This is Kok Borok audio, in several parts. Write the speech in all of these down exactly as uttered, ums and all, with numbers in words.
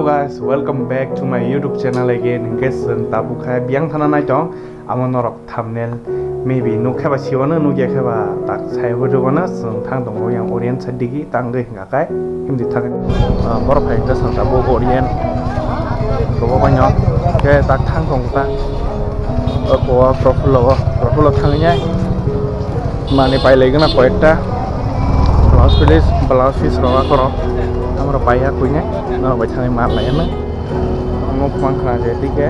Hello guys, welcome back to my YouTube channel again. Hinkhe chwng tabuk khe biyang thana naitong, amo norok thumbnail maybe nuk khe ba siwano, nuk ya khe ba tak sai hwrwgwano chwng thang tongo yang Orient side digi tangwi hwnkha. Kai, himdi thang. Ah, borok phai hwnkhe santa bo Orient. Bobo baino. Khe tak thang tong ta. O kowa Profulo o. Profulo thangya. Mani pai lai gana koyekta. Blouse piece, blouse piece rok akorok. Amro pai ya kuine. Norok bai thangwi mat lai ano. Omo phang khna je tike.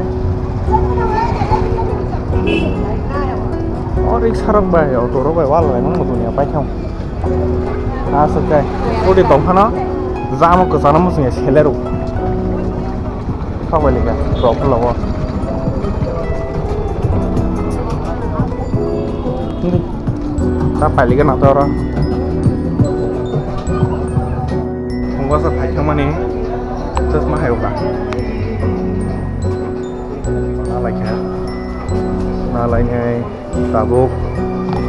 O riksarok bai, auto rok bai wal bai mano dunia pai thang. Aswk khe scooty tong phano jamo kwchangno muchungya seler rw. Sok bai lika rok phulao. Ta pailika nang ta oro. Thongba sa phai thangmani chasma hai uka. Nalaikha. Nalainai. Tabuk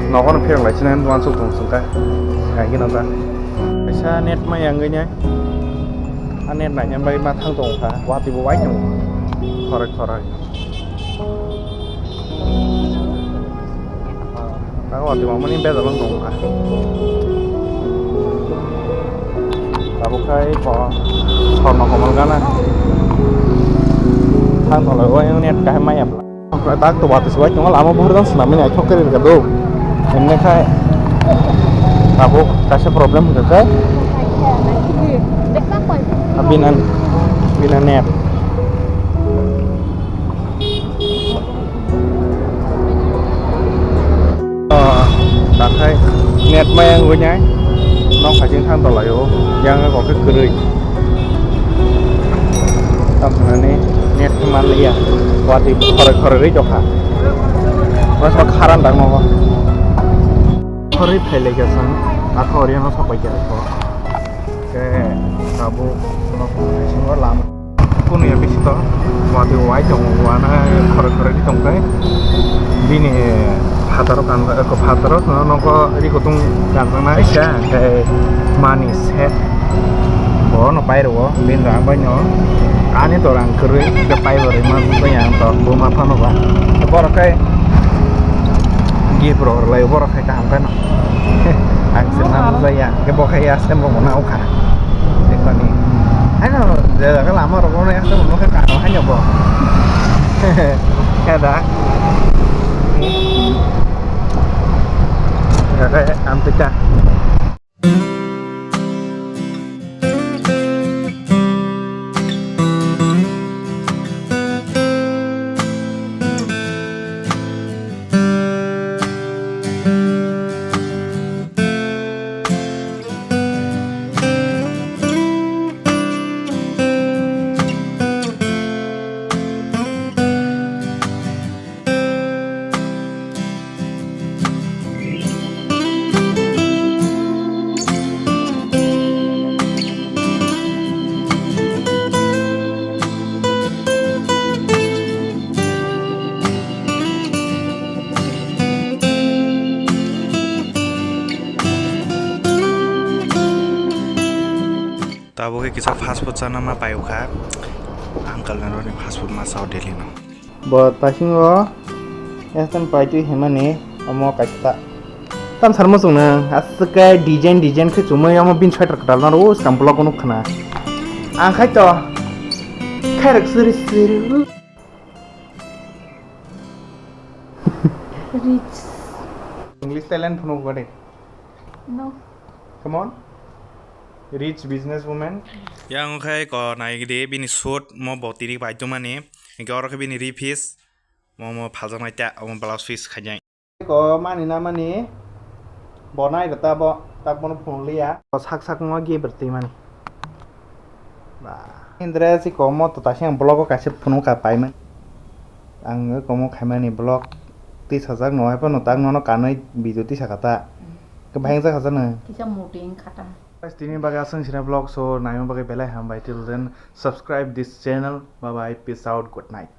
nogo no phirang lai sinai wansuk tong sungkha. Hai gino ta. Kaisa net ma yang ganya. A net nai yang bai ma thang tong kha. Wati bo wai tong. Khoroi khoroi. Tago wati bo mani bejal tong kha. Tabuk khai ko sorno komal gana. Thang tong lai o yang net kahai ma ya. Tak to batis bai tongo lama buhur jang swnamwi naithok khe rwkha do. Hwnwi khai tabuk kaisa problem hwnkha khe. Bina, bina net. Ah, takhai net maya wngwi nai. Nok hai jeng thang tolai o. Yang kok khe kwrwi. Tamo hwnani net khe manliya. Watwi khoroi khoroi rwi tongkha. Bwswk kharan dang nogo. Khoroi phailai kha chwng. Akho oriano sok bai kha kho. Khe tabuk nok bisingo lama. Kunu ya bisi to. Watwi wai tongo, wana khoroi khoroi rwi tongkhe. Bini phataro kanjak, phataro nogo ri kutung kanjaknai khe, khe mani set. Bono pai rwo, bini rang bai no. Ani to rang kwrwi, khe pai bo rwima bai ang to buma phano ba. Borok khe gift rok rwlai, borok khe kaham khe no. Ang se ma bujai ya, khe bo khe ya sem rok bo na ukha. Ekhoni. Ano je jaga lama rok no ya sem rok khe kaham hai no bo. Khe da. Khe am tika. Tabuk khe kisa fast food chana ma pai o kha. Uncle ni roni fast food ma sao daily no. Bo taisingo Eastern paitwi himani omo kaisa tam sarmo chwngno aswk khe design design khe chumui omo bini sweater kwtal no rw swkang block o nukha na. Ang khai to khairok suri suri. Rich. English talent phunuk gade. No. Come on. Rich business woman. Yang khai ko nai gidi bini suit mo bo tiri bai tumani. Engke oro khe bini ripis. Mo mo phaljaknai ta omo blouse piece khainai. Ko mani na mani. Bo nai rwta bo tak bono phunuk liya. Bo sak sak mo gi bertwi mani. Ba. Indra si komo to tasing ang vlog o kaisa phunuk ka paimani. Ang komo khaimani vlog tisajak no hai phano tak nono kanwi video tisaka ta. Khe bahai wngjakha jani. Kisa muting khata. Guys, tini bagwi aswng sina vlog so naima bagwi belai hambai till then subscribe this channel. Bye bye, peace out, good night.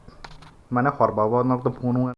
Mane hor babo nok to phunuk.